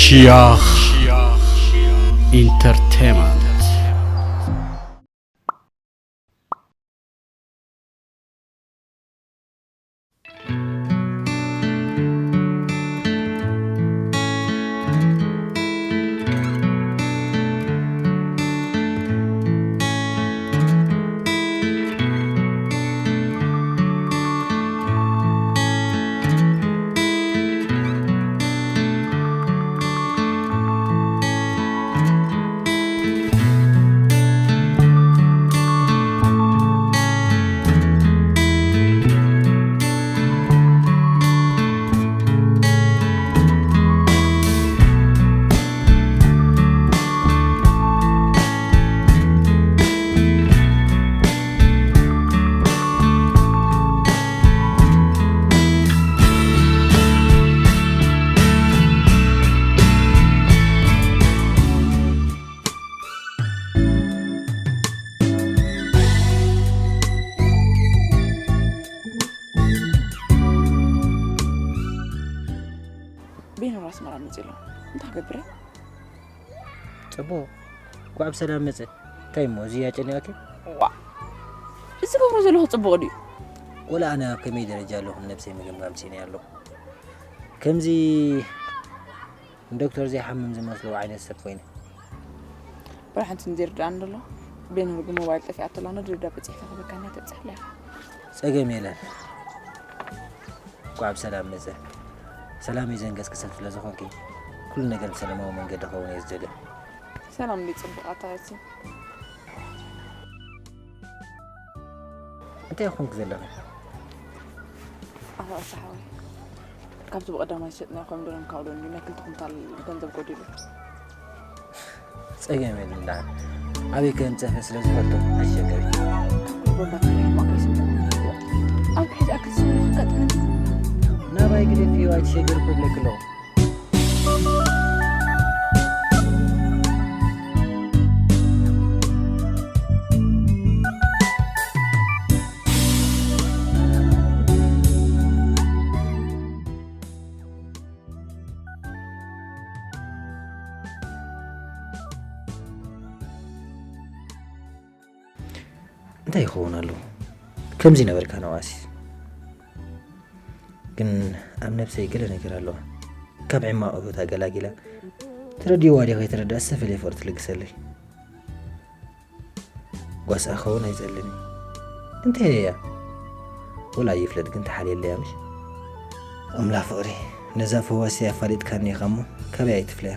ሺያኽ ኢንተርቴይመንት። ቤኖር ኣስመራ መፂኡ ኣሎ። እንታይ ክገብር እየ? ፅቡቕ፣ እንኳዕ ብሰላም መፀ። እንታይ እሞ እዚ ያጨኒኣኪ? ዋ፣ እዚ ገብሮ ዘለኹ ፅቡቕ ድዩ? ወላ ኣነ ኣብ ከመይ ደረጃ ኣለኹ ነብሰይ ምግምጋም ስኢነ ኣለኹ። ከምዚ ንዶክተር ዘይሓምም ዝመስሎ ዓይነት ሰብ ኮይነ። በል ሓንቲ ንዘይርድኣኒ ዘሎ፣ ቤኖር ግን ሞባይል ጠፊኣቶ ኣላ፣ ነቲ ደብዳበ ፅሒፈ ክህበካ እና ተብፅሐላ ኢኻ። ፀገም የለን። እንኳዕ ብሰላም መፀ። ሰላመይ ዘንገስግሰን ስለ ዝኾንኪ ኩሉ ነገር ብሰላማዊ መንገዲ ኸውን እየ ዝደሊ። ሰላም እንዲ ፅቡቕ ኣታ ያሲን። እንታይ ይኹንክ ዘለኺ? ኣታ እሳ ሓወይ፣ ካብቲ ብቐዳማይ ዝሸጥናዮ ኮሚደረን ካውሎን ናይ ክልተ ኩንታል ገንዘብ ጎዲሉ። ፀገም የለን ደኣ። ኣበይ ከም ፀፍእ ስለ ዝፈልጦ ኣይትሸገሪ። ካብ ኩሉ ጎንባት ናይ ሕማቕ ይስምዕ። ኣብ ሕዚ ኣክል ስሙ ከጋጥመኒ። ናባይ ግደፍዮ ኣይትሸገሪ ክብለኪ ኣለኹ። እንታይ ይኸውን ኣሎ? ከምዚ ነበርካ ነዋሲ። ግን ኣብ ነብሰይ ገለ ነገር ኣለዋ። ካብ ዕማቕ ህይወታ ገላጊላ ተረዲእዋ ድዩ ከይተረድኣ ዝተፈለየ ፍቕሪ ትልግሰለይ። ጓስኣ ክኸውን ኣይጸልን እዩ። እንታይ እያ? ወላ ይፍለጥ ግን ተሓልየለያ ምሽ? ኣምላኽ ፍቕሪ፣ ነዛ ፈዋሲ ኣፋሊጥካኒ ኢኻ እሞ ካበይ ኣይትፍለያ።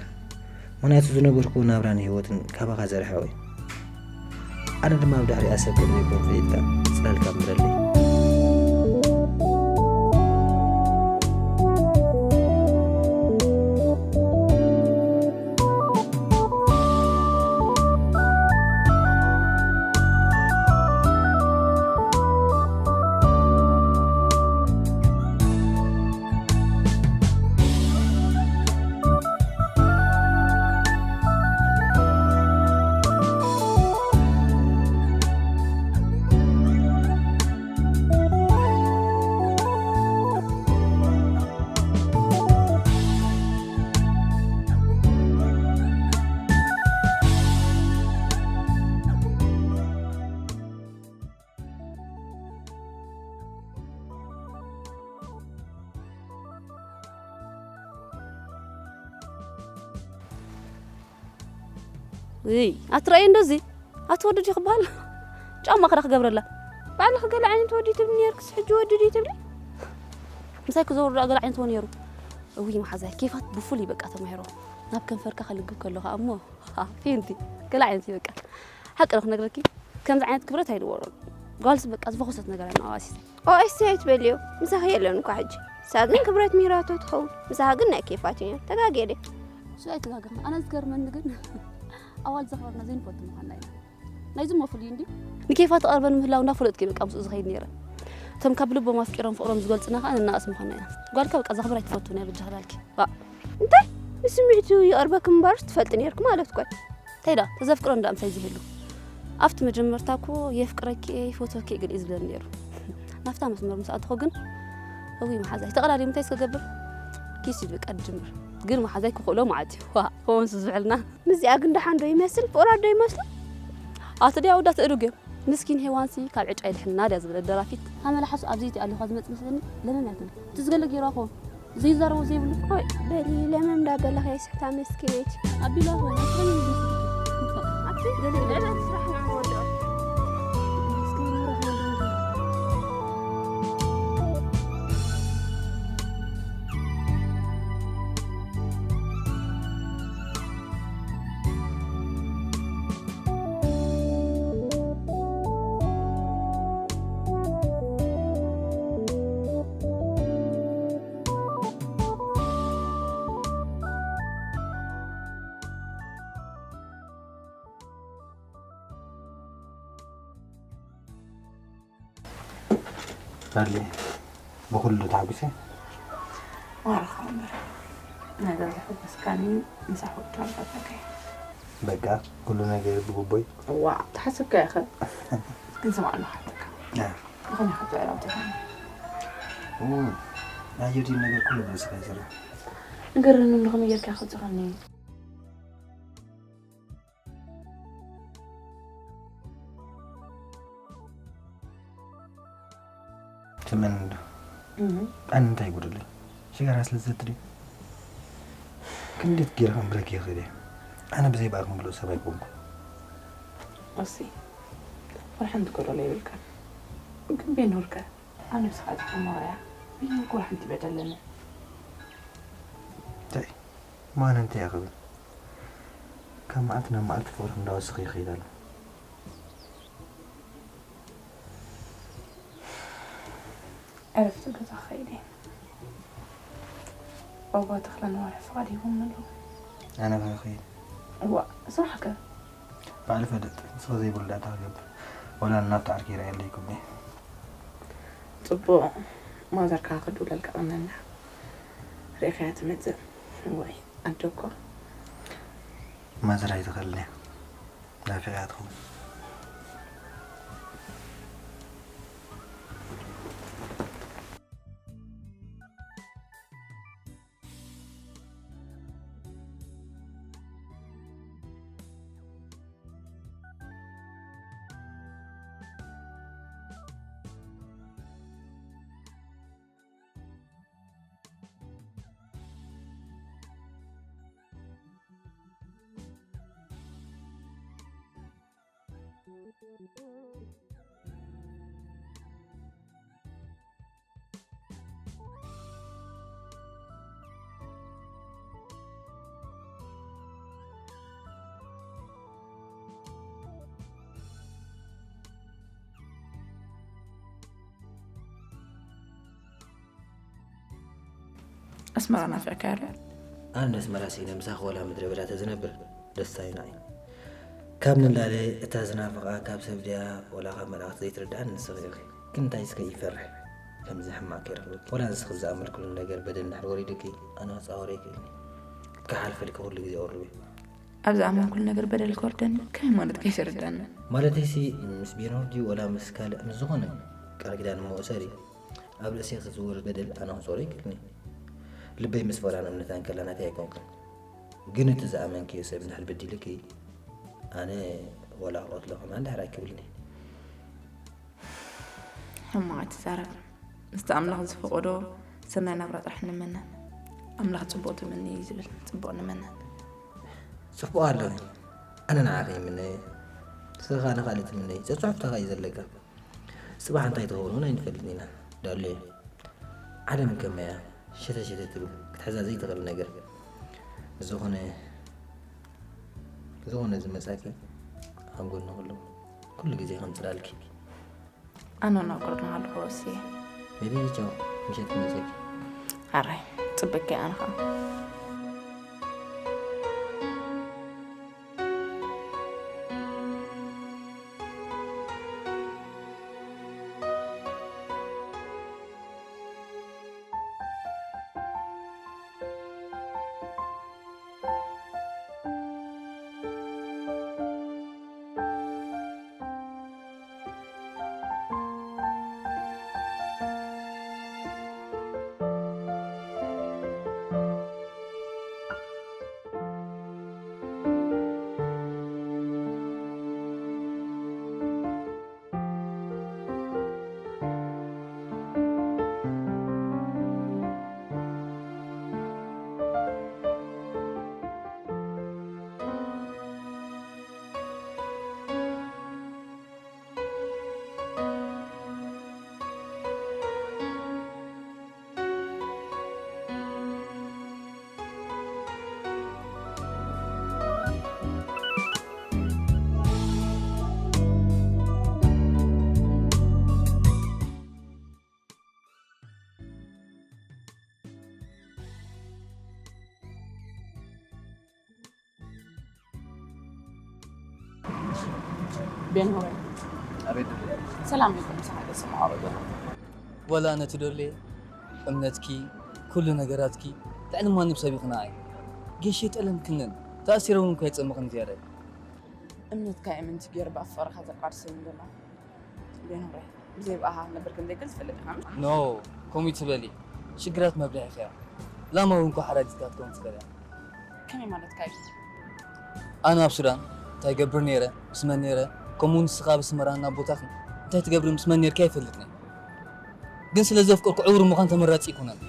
ምኽንያቱ ዝነበርኩዎ ናብራን ህይወትን ካባኻ ዝርሕቕ እዩ። ኣነ ድማ ኣብ ድሕሪኣ ሰብ ከም ዘይኮን ፈሊጥካ ጽላልካ ምረለይ። እይ ኣትረኣየ እንዶ እዚ ኣቲ ወዲ ድዩ ክበሃል ጫማ ክዳ ክገብረላ ባዕልኺ ገለ ዓይነት ወዲ ትብሊ ነርክስ ሕጂ ወዲ ድዩ ትብሊ ምሳይ ክዘውር ዳ ገለ ዓይነት ወ ነይሩ እውይ መሓዛይ ኬፋት ብፉል ይበቃ ተማሂሮ ናብ ከንፈርካ ክልግብ ከሎ ከዓ እሞ ፌንቲ ገለ ዓይነት ይበቃ ሓቂ ዶ ክነግረኪ ከምዚ ዓይነት ክብረት ኣይንወሮን ጓልሲ በቃ ዝፈኾሰት ነገር ኣናዋሲስ ኦኤስቲ ኣይትበልዮ ምሳኺ የለን እኳ ሕጂ ንሳ ግን ክብረት ሚራቶ ትኸውን ምሳኻ ግን ናይ ኬፋት እዩ ተጋግየ ድየ እሱ ኣይተጋገኽን ኣነ ዝገርመኒ ግን ኣዋል ዘኽበርና ዘይንፈቱ ምዃንና ኢና ናይዚ እሞ ፍሉይ እንድዩ ንኬፋ ትቐርበኒ ምህላው እንዳፈለጥኩ እየ በቃ ምስኡ ዝኸይድ ነይረ እቶም ካብ ልቦም ኣፍቂሮም ፍቕሮም ዝገልፅና ከዓ ንናኣስ ምዃንና ኢና ጓልካ በቃ ዘኽብር ኣይትፈቱ ናይ በጃኽላልኪ ዋ እንታይ ንስምዒቱ ይቐርበኪ ምንባርስ ትፈልጢ ነይርኪ ማለት እኮ እዩ እንታይ ደኣ ተዘፍቅሮ እንዳ ምሳይ ዝህሉ ኣብቲ መጀመርታ እኮ የፍቅረኪ እየ ይፈትወኪ እየ ገለ እዩ ዝብለኒ ነይሩ ናብታ መስመር ምስ ኣተኹ ግን እውይ መሓዛይ ተቐዳዲሙ እንታይ ስክገብር ኪስ እዩ በቃ ድጅምር ግን መሓዛይ ክኽእሎ ማለት እዩ። ዋ፣ ከምኡስ ዝብዕልና። ምስዚኣ ግን ደሓን ዶ ይመስል? ፍቑራት ዶ ይመስሉ? ኣቲ ድያ ወዳ ትእዱግ እዮም። ምስኪን ሄዋንሲ ካብ ዕጫ ይድሕና ድያ ዝብለ ደራፊት። ኣመላሓሱ ኣብዚ እቲ ኣለኳ ዝመጽእ መስለኒ ለመን ያትን። እቲ ዝገለ ገይሩ ኣኾ ዘይዛረቡ ዘይብሉ። ኦይ፣ በሊ ለመን እንዳበለ ከይስሕታ መስኪነይቲ። ኣቢሉ ኣኾ። ኣቲ ገለ ገለ ስራሕ ንወደኦ። ኣድሊ ብኹሉ ተሓጒሰ። ማረኻ እምበር፣ ነገር ዘሐጎስካኒ ምሳሕ ወዲ ኣልባታካ እዩ። በቃ፣ ኩሉ ነገር ብግቦይ። እዋ፣ ተሓሰብካ ኢኸ? ግን ስማዕ ኣለካ። እ። ብኸመይ ኢኻ ትዕላ ኣውጺኻኒ? ኡ፣ ኣየድሊ ነገር ኩሉ ብርእስኻ ይስራሕ። ንገረኒ፣ ንኸመይ ጌርካ ከውጽኻኒ? ትመን እንዶ? እም። ኣነ እንታይ ይጎደለይ? ሽጋራ ስለ ዝሰቲ ድዩ? ክንዴት ገይረ ከምብረኪ ይኽእል እየ? ኣነ ብዘይ ብኣኹም ብሎ ሰብ ኣይኮንኩ። እሲ፣ ወላ ሓንቲ ጎደሎ የብልካን። ግን ቤኖርከ፣ ኣብ ነብስኻ ዝከመረ እያ። ቤኖርከ ወላ ሓንቲ በደለኒ። እንታይ? ማን እንታይ ይኽብል? ካብ መዓልቲ ናብ መዓልቲ ፍቕርኺ እንዳወሰኸ ይኸይድ ኣሎ። ዕረፍቲ ገዛ ክኸይድ እየ። ኣቦ ተኽለ ነዋሪ ፍቓድ ሂቦም ኣለዉ። ኣነ ከ ክኸይድ? እዋእ፣ ስራሕ ከ? ባዕሊ ፈለጥ፣ ንስኺ ዘይብሉ ዳታ ክገብር። ወላ ናብቲ ዓርኪ ይርኣየለይ ይኩብኒ። ጽቡቕ፣ ማዘርካ ክድውለልካ ቀመና። ርኢኻያ ትመጽእ። ወይ፣ ኣደ እኮ። ማዘር ኣይትኸልን እያ። ናፊቓ እያ ትኸውን። ኣስመራ ናፊቕካያ ዶ? ኣነ ኣስመራ ስኢነ ምሳኺ ወላ ምድረ በዳ ተዝነብር ደስታ እዩ ንዓይ። ካብ ንላለ እታ ዝናፍቓ ካብ ሰብ ድያ ወላ ካብ መላእኽቲ ዘይትርድኣኒ ንስኺ ኢኺ። ግን እንታይ እስከ ይፈርሕ? ከምዚ ሕማቕ ከይረኽበኪ። ወላ ንስኺ ዝኣመልክሉ ነገር በደል እንድሕር ወሪዱኪ ኣነ ክጻወሮ ኣይክእልን እየ። ክሓልፈልኪ ኩሉ ግዜ ቁሩብ እዩ። ኣብ ዝኣመንኩሉ ነገር በደል ክወርደኒ ከመይ ማለት ከይተረዳኒ? ማለተይሲ ምስ ቤኖር ድዩ ወላ ምስ ካልእ ምስ ዝኾነ ቃል ኪዳን እሞ እሰሪ። ኣብ ርእሰይ ዝወርድ በደል ኣነ ክጾሮ ኣይክእልን እየ። ልበይ ምስ ፍቕራን እምነታን ከላ ናተይ ኣይኮንኩን። ግን እቲ ዝኣመንክዮ ሰብ እንድሕር በዲሉኪ ኣነ ወላ ክቐትሎ ከማን ድሕር ኣይክብልን እየ። ሕማቕ ኣይትዛረብ። ምስቲ ኣምላኽ ዝፈቐዶ ሰናይ ናብራ ጥራሕ ንመነ። ኣምላኽ ጽቡቕ ትምነ እዩ ዝብል፣ ጽቡቕ ንመነ። ጽቡቕ ኣለኺ። ኣነ ንዓኺ ይምነ። ንስኺ ከኣ ንኻልእ ትምነዪ። ጸጽሑፍትኻ እዩ ዘለካ። ጽባሕ እንታይ ትኸውን እውን ኣይንፈልጥን ኢና። ዳሉ ዓለም ከመያ ሸተ ሸተ ትብል ክትሕዛ ዘይትኽእል ነገር። ዝኾነ፣ ዝኾነ ዝመጻኪ ኣብ ጎኒ ኩሉ፣ ኩሉ ግዜ ከም ጽላልኪ። ኣነ ናብ ቁርድና ኣለኹ ወስየ። ቤቢ ቻው፣ ምሸት ክመጸኪ። ኣራይ፣ ጽበኪ ኣነ ኸኣ። ቤን ሆይ። ኣቤት። ሰላም ኢልኩም ምሳኻ ደስ ማዕሮ ዘሎ። ወላ ነቲ ዶሌ እምነትኪ፣ ኩሉ ነገራትኪ ልዕሊ ማንም ሰብ ኢኺ ንዓይ። ጌሽ የጠለምክንን፣ ተኣሲረ እውን እኳ የጸምኽን ዝያዳ። እምነትካ እምንቲ ገይሩ ብኣፍቕርኻ ዘቃድሰኒ ዘሎ። ቤን ሆይ። ብዘይ ብኣኻ ነበር ከም ዘይክእል ዝፈልጥ ኢኻ። ኖ፣ ከምኡ ትበሊ። ሽግራት መብርሒ ኢኻ። ላማ እውን እኳ ሓራዲትካ ክትከውን ትኽእል እያ። ከመይ ማለትካ እዩ? ኣነ ኣብ ሱዳን እንታይ ይገብር ነይረ፣ ምስ መን ነይረ፣ ከምኡ ንስኻ ኣብ ኣስመራ ናብ ቦታኺ እንታይ ትገብሪ፣ ምስ መን ነይርካ ኣይፈልጥን እየ። ግን ስለ ዘፍቀርኩ ዕውር ምዃን ተመራጺ ኣይኮነን።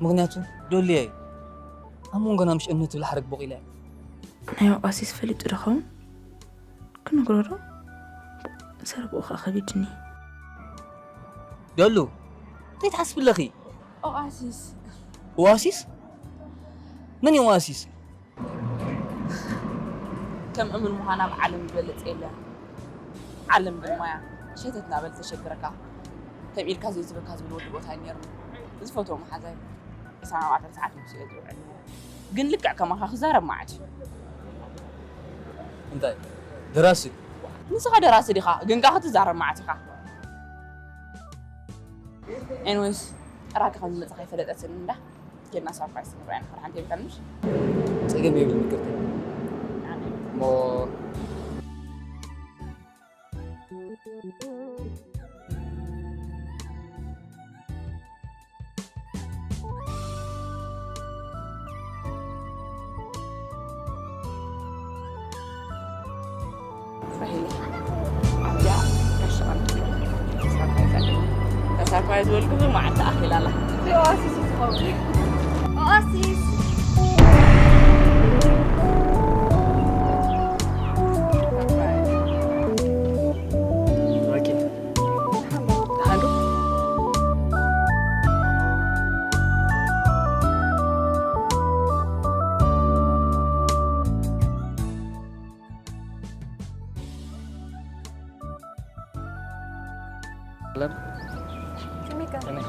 ምኽንያቱ ዶልየ ኣብ መንጎና ምሽ እምነት ትብል ሓረግ ቦቒላ እያ። ናይ ኦኣሲስ ፈሊጡ ዶ ኸውን? ክነግሮ ዶ? ዘረብኡ ኸኣ ከቢድኒ። ዶሉ፣ እንታይ ትሓስቢ ኣለኺ? ኦኣሲስ። ኦኣሲስ? መን እዩ ኦኣሲስ? ከም እምን ምዃን ኣብ ዓለም ዝበለጸ የለን። ዓለም ግን ሞያ ሸተት እናበለ ተሸግረካ፣ ከም ኢድካ ዘይትበካ ዝብል ወዲ ቦታ እዩ ነይሩ። ዝፈትዎ መሓዛይ ዕስራን ኣርባዕተን ሰዓት ምስ እየ ዝውዕል ነይረ። ግን ልክዕ ከማኻ ክዛረብ መዓት እዩ። እንታይ? ደራሲ? ንስኻ ደራሲ ዲኻ? ግን ከኣ ክትዛረብ መዓት ኢኻ። ኤንዌይስ፣ ዕራቂ ከም ዝመጽኻ ኣይፈለጠትን እንዳ። ኬድና ሳርፕራይዝ ንብራይ ንኽእል ሓንቲ የብልካን ምሽ? ጸገም የብልን ይቅርታ። እሞ ራሄል፣ ኣብዚኣ ጋሽ ቐንዲ ሳርፕራይዝ ኣለኒ። ሳርፕራይዝ በልኩ፣ መዓልቲ ኣኺላ ኣላ። ኦኣሲስ እዩ ዝኸውን። ኦኣሲስ። ኦኬ። ሃሎ። ሰላም። ከመይ ኢኻ? ከመይ?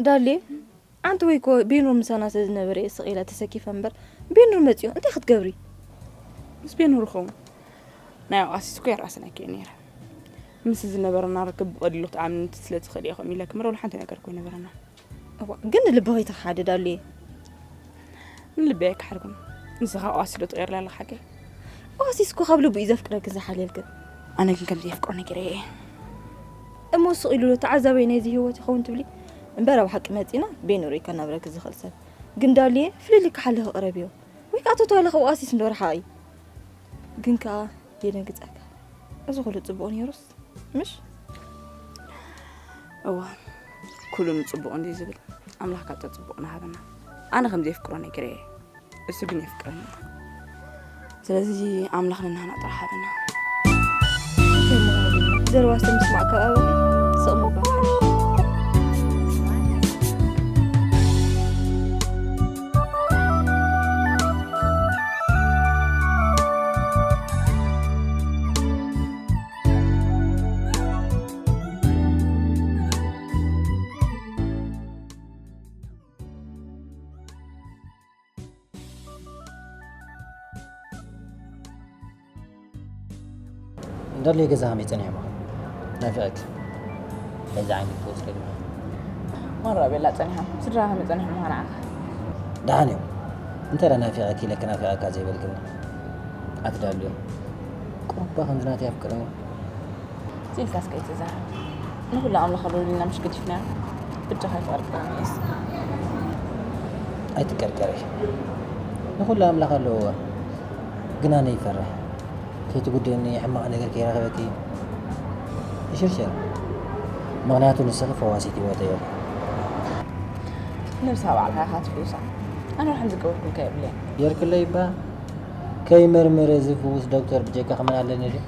ዳሌ፣ ኣንቲ ወይ እኮ ቤኑር ምሳና ስለ ዝነበረ እየ ስቕ ኢለ ተሰኪፈ እምበር፣ ቤኑር መጺኡ እንታይ ክትገብሪ? ምስ ቤኑር ኸውን ናይ ኦኣሲስ እኮ የርኣሰና እኮ እዩ ነይረ። ምስ ዝነበረና ርክብ ብቐሊሉ ክትኣምኒ ስለ ትኽእሊ ኢኹም ኢለ ክምረሉ ሓንቲ ነገር እኮ ኣይነበረና። እዋ፣ ግን ንልቢ ከይትኽሓዲ ዳሌ። ንልበይ ኣይከሓድኩን። ንስኻ ኦኣሲስ ዶ ትቕየርላ ኣለኻ ሓቀይ? ኦኣሲስ እኮ ካብ ልቡ እዩ ዘፍቅረክን ዝሓልየልክን። ኣነ ግን ከምዚ የፍቅሮ ነጊረዮ እየ። እሞ ስቕ ኢሉ ዶ ተዓዛባይ ናይዚ ህይወት ይኸውን ትብሊ? እምበር ኣብ ሓቂ መጺና ቤኑር እዩ ከናብረኪ ዝኽእል ሰብ። ግን ዳልየ ፍልልይ ክሓልኺ ቅረብዮ። ወይ ከኣ ተተዋለኺ ኦኣሲስ እንዶ ረሓቒ። ግን ከኣ የደንግጸካ። እዚ ኩሉ ጽቡቕ ነይሩስ ምሽ? እዋ፣ ኩሉ ንጽቡቕ እንድዩ ዝብል፣ ኣምላኽ ካቶ ጽቡቕ ንሃበና። ኣነ ከም ዘየፍቅሮ ነጊረዮ እየ። እሱ ግን የፍቅረኒ። ስለዚ ኣምላኽ ንናና ጥራሕ ሃበና። ዘረባ ዝተምስማዕ ካብ ኣበባ ስቕ ምባል ሓይሽ። እንዳለ ገዛ ከመይ ጸኒሑ? ናፊቐኪ። በዚ ዓይነት ትወስደኒ። ማራ ቤላ ጸኒሖም። ስድራ ከመይ ጸኒሖም ንዓኻ? ደሓን እዮም። እንተ ደኣ ናፊቐኪ ኢለ ክናፊቐካ ዘይበልክኒ። ኣትዳልዮ። ቁሩባ ከምዚ ናተይ ኣፍቅርኒ። ኢልካስ ከይትዛረብ። ንኹሉ ኣምላኽ ኣለዎ ኢልና ምሽ ገዲፍናዮ። ብጃኻ ይፍቐር ጥራይ ንየስ። ኣይትቀርቀሪ። ንኹሉ ኣምላኽ ኣለዎ። ግን ኣነ ይፈርሕ። ከይትጉድእኒ፣ ሕማቕ ነገር ከይረኽበኪ። ይሽርሸር። ምኽንያቱ ንስኺ ፈዋሲት ህይወተይ ኢኺ። ነብሳ ባዕልኻ ኢኻ ትፍውሳ። ኣነ ዋላ ሓንቲ ዝገበርኩልካ የብለይን። ጌርክለይ እባ። ከይመርመረ ዝፍውስ ዶክተር ብጀካኺ መን ኣለኒ ድዩ?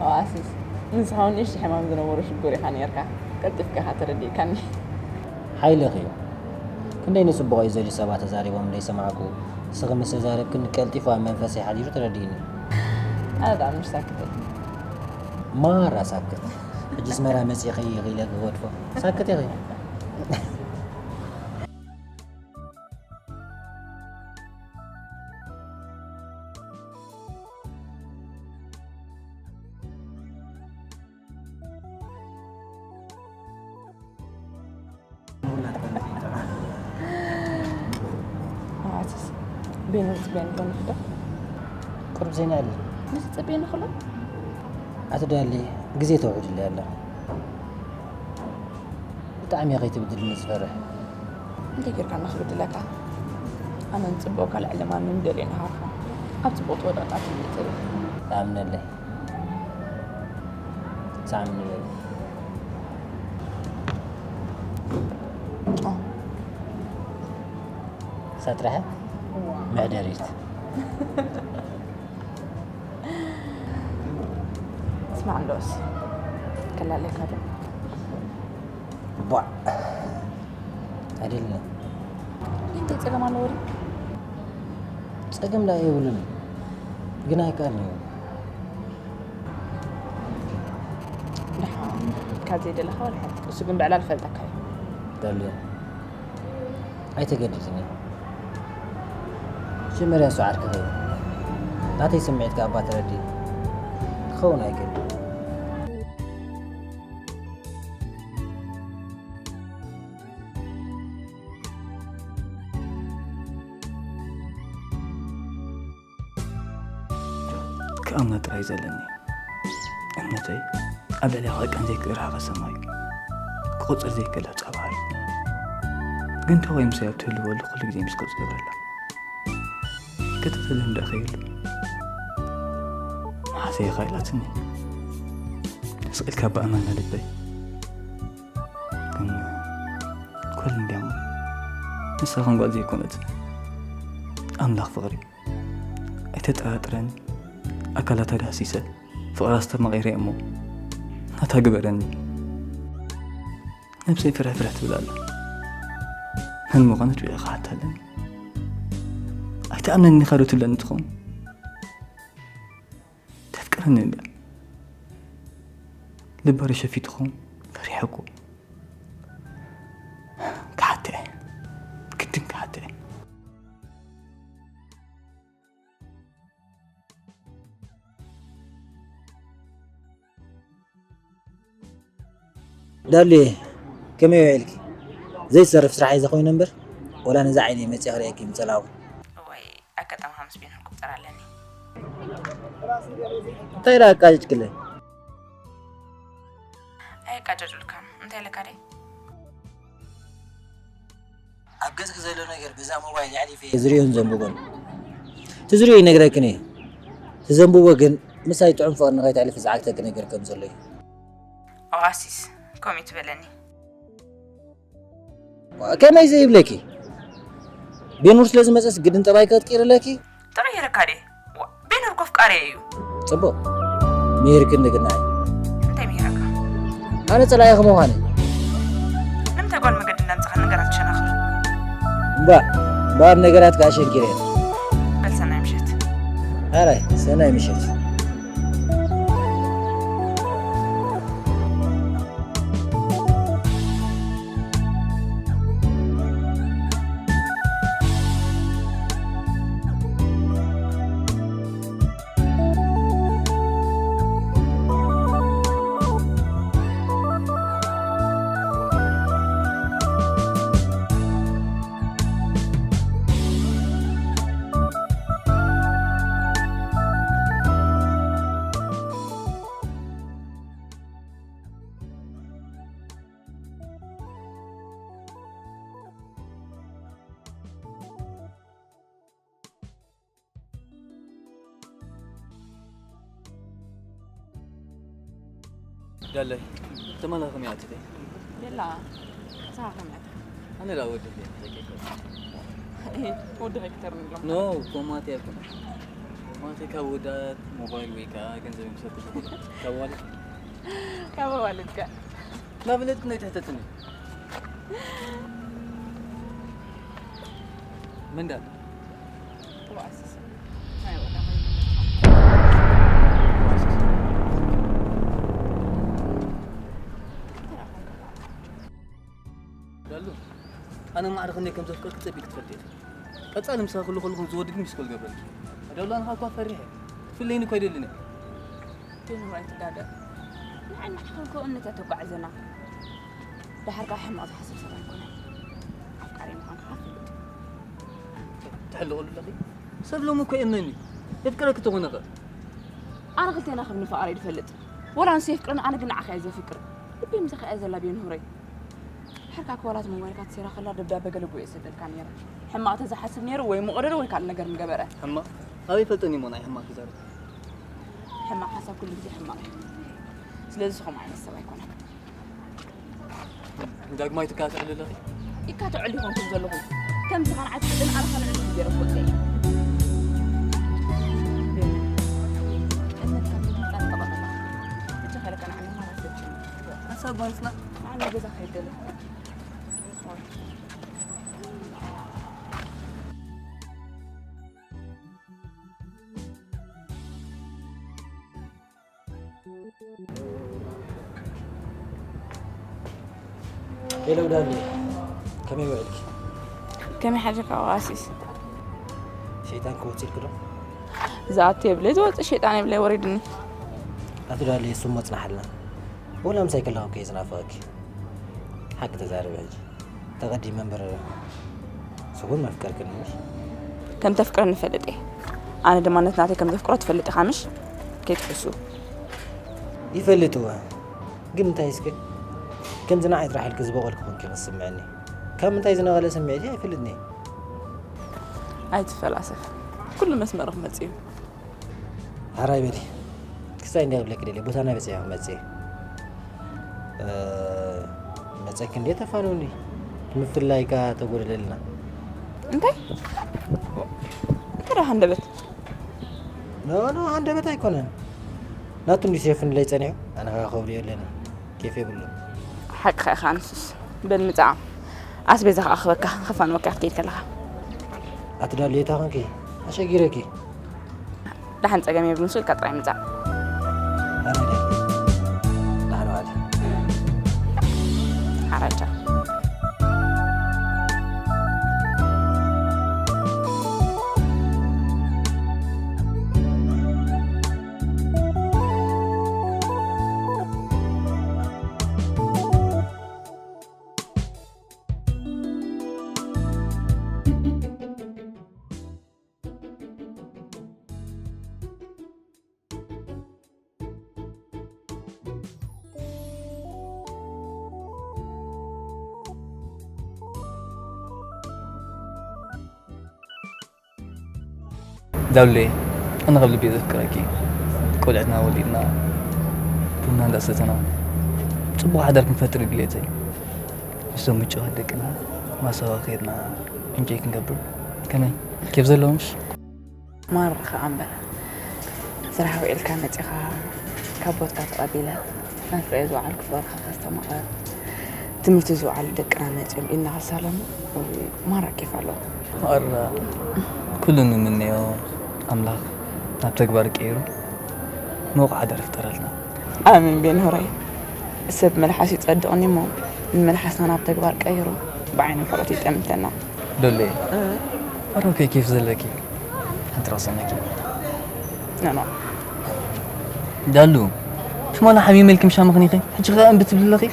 ኦኣሲስ፣ ንስኻ እውን ንእሽቶ ሕማም ዝነበሮ ሽጉር ኢኻ ነይርካ። ቀልጢፍካ ኢኻ ተረዲእካኒ። ሓይልኺ እዩ። ክንደይ ንጽቡቕ እዩ ዘልዩ ሰባት ተዛሪቦም እንደይሰማዕኩ፣ ንስኺ ምስ ተዛረብክኒ ቀልጢፉ ኣብ መንፈሰይ ሓዲሩ ተረዲእኒ። ኣነ ደኣ ምሽ ሳክተይ። ማራ ሳክት። ሕጂ ኣስመራ መጺእኺ ኢኺ ኢለ ክገድፎ። ሳክት ኢኺ። ኣዋትስ ቤን ጽቤን ኮን ክዶ ቁርብ ዜና ኣለ። ምስ ጽቤን ክሎ ኣትዳሊ ግዜ ተውዕድለ ኣለ። ብጣዕሚ ከይትብድልኒ ዝፈርሕ። እንታይ ጌርካ ንኽብድለካ? ኣነ ንጽብኦካ ልዕሊ ማንም ደልየ ንሃርፎ። ኣብ ጽቡቕ ትወድቕ ቃል ትብሊ ትብል። ተኣምነለይ። ሳዕም ንበል። ኦ። ሳጥረሐ? እዋ። መሕደሪት። ስማዕ እንዶስ። ከላለካ ዶ? ቧዕ። ኣይደልን። እንታይ ጸገም ኣለዎ ድዩ? ጸገም ደኣ የብሉን። ግን ኣይከኣልን እዩ። ደሓን፣ ካብ ዘይደለኻ ወላ ሓንቲ። እሱ ግን ብዕላል ፈልጠካ እዩ። ደልዮ። ኣይተገድድኒ። መጀመርያ ንሱ ዓርኪ ኸይኑ። ናተይ ስምዒት ከኣ እባ ተረድእ። ክኸውን ኣይክእልን። ክኣምና ጥራይ ዘለኒ። እምነተይ ኣብ ልዕሌኻ ክቐን ዘይክእል ርሓቐ ሰማይ እዩ። ክቑጸር ዘይክእል ጻባሪ። ግን ተወይ ምሳይ ኣብ ትህልወሉ ኩሉ ግዜ ምስ ገጹ ይብረላ። ክትትል እንዳ ኸይሉ። መሓሰይ ኸይላትኒ። ስቕ ኢልካ ብኣማና ልበይ። ግን ኩሉ እንዲያም ንሳ ከም ጓል ዘይኮነት። ኣምላኽ ፍቕሪ። ኣይተጠራጥረኒ። ኣካላታ ዳህሲሰ፣ ፍቕራ ኣስተማቒረ እሞ፣ ናታ ግበረኒ። ነብሰይ ፍርሕ ፍርሕ ትብል ኣላ። መን ምዃኑ ኣጥቢቐ ክሓታ ኣለኒ። ኣይትኣምነኒ ኢኻ ዶ ትብለኒ ትኸውን? ተፍቅረኒ እንድያ። ልባ ዶ ሸፊትኹም? ፈሪሐ እኮ። ክሓታ እየ። ግድን ክሓታ እየ። ዳሉየ፣ ከመይ ውዒልኪ? ዘይትሰርፍ ስራሕ እዩ ዘኾይኑ እምበር፣ ወላ ነዛ ዓይነይ መፂኣ ክርእየኪ ምፀላኹ። እዋይ፣ ኣጋጣሚ ምስ ቤን ክቁጠር ኣለኒ። እንታይ ደኣ ኣቃጭጭክለይ? ኣየቃጨጭልካን፣ እንታይ ኢለካ ደይ? ኣብ ገጽኪ ዘሎ ነገር በዛ ሞባይል ኣሕሊፈ እየ ዝርእዮን ዘንብቦን። እቲ ዝርእዮ ይነግረክን እየ። እቲ ዘንብቦ ግን ምሳይ ጥዑም ፍቕሪ ንኸይተሕልፊ ዝዓግተኪ ነገር ከም ዘሎ እዩ። ኦኣሲስ፣ ከምኡ ትበለኒ። ከመይ ዘይብለኪ? ቤኑር ስለ ዝመጸስ ግድን ጠባይ ከትቅይርለኪ? ተቐይረካ ድየ? ዋ፣ ቤኑር እኮ ኣፍቃሪየ እዩ። ጽቡቕ። ምሂርክኒ ግናይ። እንታይ ምሂረካ? ኣነ ጸላኢኺ ምዃነይ። ንምንታይ ጓል መገዲ እንዳምጻኻ ነገራት ትሸናኽር? እምባእ፣ እምበኣር ነገራት ከኣ ሸንኪረ እየ። በል ሰናይ ምሸት። ኣራይ፣ ሰናይ ምሸት። ዳለ ተማላ ከመይ ኣትደ? የላ ሳኻ ከመይ ኣትኻ? ኣነ ዳ ወዲ ደቂቀ ወዲ ሬክተር ንብሎም ኖ ኮማት ያልኩ ኮማት ካብ ወዳት ሞባይል ወይ ከዓ ገንዘብ ምሰጥ ካብ ዋለ ካብ ዋልድካ ናብለት ናይ ትሕተትኒ መንዳ ተባእስስ ዳሉ ኣነ ማዕረ ክንደይ ከም ዘፍቀርክ ጸቢቅ ትፈልጥ ኢኻ። ቀጻሊ ምሳኻ ክሉ ከለኹ ዝወድድ ሚስኮል ገብረልኪ። ዳሉ ኣነ እኳ ፈሪሐ። ፍለይኒ እኳ ኣይደልን እየ። ቴኖር ኣይትጋገ ንዓይ ንዓኻ እኮ እምነት ተጓዕዘና። ደሓር ካብ ሕማቕ ዝሓስብ ሰብ ኣይኮነን። ኣፍቃሪ ምዃንካ ኸዓ ፍልጥ እዩ። ትሕልቕሉ ኣለኺ። ሰብ ሎሚ እኮ የምነኒ። የፍቅረኪ ተኾነ ኸ? ኣነ ክልቴና ከም ንፋቐር እየ ዝፈልጥ። ወላ ንሱ የፍቅረኒ ኣነ ግን ንዓኻ እየ ዘፍቅር። ልበይ ምሳኻ እያ ዘላ ቤንሁረይ። ድሕርካ ክወላት ሞባይልካ ተሰይራ ከላ ደብዳበ ገለ ጉ እየ ሰደልካ ነይረ። ሕማቕ ተዝሓስብ ነይሩ ወይ ምቕርር ወይ ካልእ ነገር ምገበረ። ሕማቕ ኣበይ ፈልጠኒ እሞ ናይ ሕማቕ ክዛረብ። ሕማቕ ሓሳብ ኩሉ ግዜ ሕማቕ እዩ። ስለዚ ከምኡ ዓይነት ሰብ ኣይኮነን። ንዳግማይ ትካትዕሊ ኣለኺ? ይካትዐሉ ይኾንኩም ዘለኹም። ከምዚ ኻን ዓቢ ጥንዓርኻ ንዕሊ ገይረ ክወፀ እየ። እምነት ካብ ምፍጣር ተቐመጣ። ብቻ ከለካ ንዓኒ ማራ ሰጭ ሓሳብ ባንስና ንዓኒ ገዛ ከይደለ ሄሎ ዳኒ፣ ከመይ ውዕልኪ? ከመይ ሓዲርካ ቀሲስ? ሸይጣን ክወፅእ ኢልኪ ዶ? ዝኣቱ የብለይ ዝወፅእ ሸይጣን የብለይ ወሪድኒ። ኣቲ ዳኒ፣ እሱ መፅናሓልና። ወላ ምሳይ ከለኹ ከይዝናፈቐኪ። ሓቂ ተዛረቢ ሕጂ። ተቐዲመ እምበር ስጉን መፍቀርክን ምሽ ከም ተፍቅረኒ ይፈልጥ እየ። ኣነ ድማ ነት ናተይ ከም ዘፍቅሮ ትፈልጥ ኢኻ ምሽ? ከይትሕሱ። ይፈልጥ እወ። ግን እንታይ እስከ ከምዚ ንዓይ ጥራሕ ኢልኪ ዝበቐልኩ ኮንኪ ክስምዐኒ። ካብ ምንታይ ዝነቐለ ስምዒት እዩ ኣይፈልጥኒ። ኣይትፈላሰፍ። ኩሉ መስመር ክመጽእ እዩ። ሓራይ በሊ ክሳይ እንዲያ ክብለኪ ደልየ ቦታ ናይ በፅያ ክመፅእ መፀኪ እንዴ ተፋንውኒ ምፍላይ ካ ተጎደለልና እንታይ እንታይ ደኣ ሃንደበት ኖ ኖ ሃንደበት ኣይኮነን ናቱ እንዲ ሸፍንለይ ፀኒሑ ኣነ ከዓ ከብሪ የለኒ ኬፍ የብሉ ሓቅኻ ኢኻ ንሱስ በል ምፃ ኣስቤዛ ከዓ ክበካ ክፋንወካ ክትከይድ ከለኻ ኣትዳሉ የታ ኾንኪ ኣሸጊረኪ ደሓን ጸገም የብሉን ስልካ ጥራይ ምጻእ ሓራጃ ዳውሌ ኣነ ካብ ልቢ ዘፍቅረኪ ቆልዕትና ወሊድና ቡና እንዳሰተና ፅቡቅ ሓዳር ክንፈጥር ድሌተይ ምስቶም ምጭዋት ደቅና ማሰዋ ከይድና እንጆይ ክንገብር ከመይ ኬፍ ዘለዎ ምሽ ማር ከዓ እምበር ስራሕ ውዒልካ መፂኻ ካብ ቦትካ ተቐቢለ ናፍረየ ዝወዓልኩ ፍቕርካ ከስተማቐር ትምህርቲ ዝወዓሉ ደቅና መፂኦም ኢልና ክሳለሙ ማራ ኬፍ ኣለዎ። ማራ ኩሉ ንምነዮ ኣምላኽ ናብ ተግባር ቀይሩ ምዉቕ ሓዳር ይፍጠረልና። ኣሜን ቤንሆራይ። ሰብ መልሓስ ይጸድቕኒ እሞ ንመልሓስና ናብ ተግባር ቀይሩ ብዓይኒ ምሕረቱ ይጠምተና። ዶሌ ኣሮከይ ኬፍ ዘለኪ ሓንቲ ራሰነኪ ኖኖ ዳሉ ትማሊ ሓሚመ ኢልኪ ምሻምኽኒኺ ሕጂ ኸ እምቢ ትብሊ ኣለኺ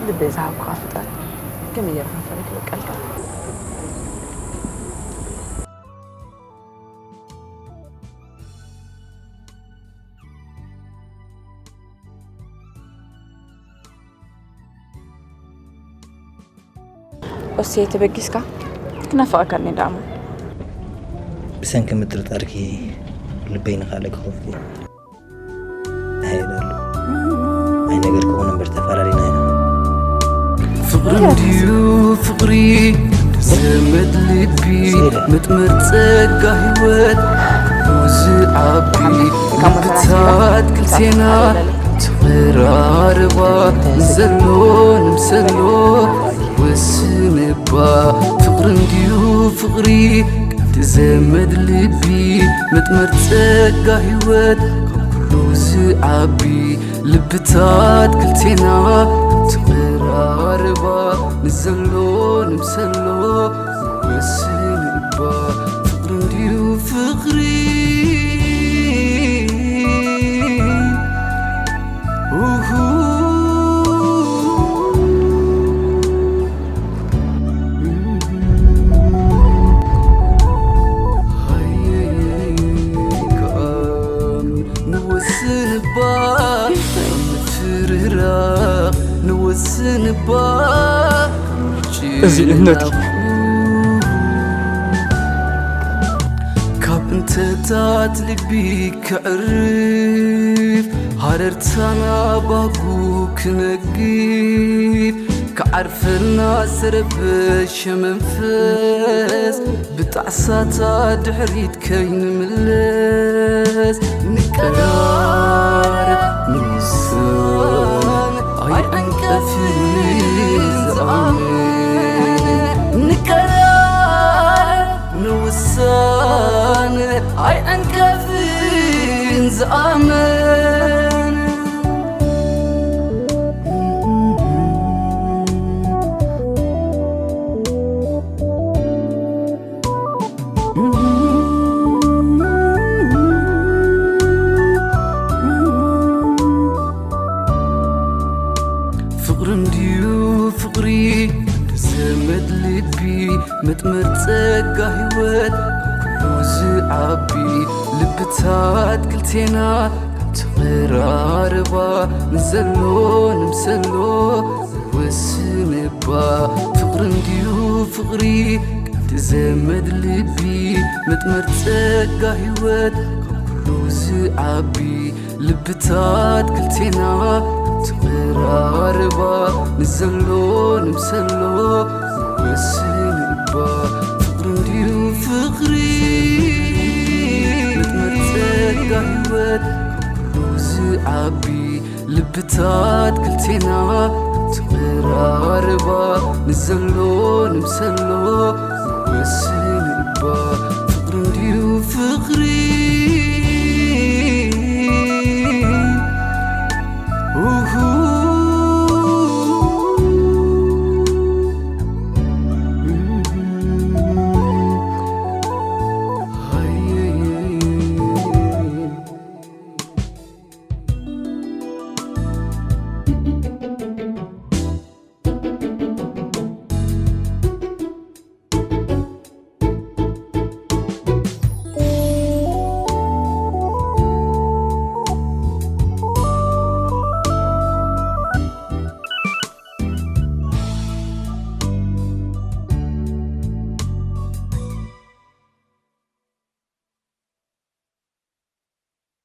ልበይ ዝሃብኩኻ ፍጠር ከመይ ጌርካ ፈሪክ በቀልካ ኦሴ ተበጊስካ ክናፍቐካ እኒ ዳሞ ብሰንኪ ምጥርጣርኪ ልበይ ንኻልእ ክኸፍት እዩ ኣይደሉ እንድዩ ፍቕሪ ዘመድ ልቢ መጥመር ጸጋ ህይወት ብዙ ዓቢ ልብታት ክልቴና ተቐራርባ ዘሎ ንምሰሎ ወስንባ ፍቕሪ እንድዩ ፍቕሪ ዘመድ ልቢ መጥመር ጸጋ ህይወት ካብ ኩሉ ዝዓቢ ልብታት ክልቴና ተቐራርባ ንዘሎ ንምሰሎ ወስንባ ፍቕሪ እንድዩ ፍቕሪ ኡሁ። ንወስንባ ምፍርራቕ ንወስንባ እዚ እምነት እዩ። ካብ እንተታት ልቢ ክዕርፍ ሃረርታና ባጉ ክነግፍ ክዓርፈና ዝተረበሸ መንፈስ ብጣዕሳታ ድሕሪት ከይንምለስ ንቀራረብ ንውሳነ ኣይዕንቀፍን ዝኣምን ንቀራረብ ንውሳነ ኣይዕንቀፍን ዝኣምን ፍቕሪ እንድዩ ፍቕሪ ዘመድ ልቢ መጥመር ጸጋ ህይወት ኩሉ ዝዓቢ ልብታት ክልቴና ተቐራርባ ንዘሎ ንምሰሎ ወስንባ ፍቕሪ እንድዩ ፍቕሪ ዘመድ ልቢ መጥመር ጸጋ ህይወት ካብ ኩሉ ዝዓቢ ልብታት ክልቴና ተቐራርባ ንዘሎ ንምሰሎ ወስንባ ፍቕሪ እንድዩ ፍቕሪ መጥመር ጸጋ ህይወት ካብ ኩሉ ዝዓቢ ልብታት ክልቴና ተቐራርባ ንዘሎ ንምሰሎ ወስንባ ፍቕሪ እንድዩ ፍቕሪ ኡሁ።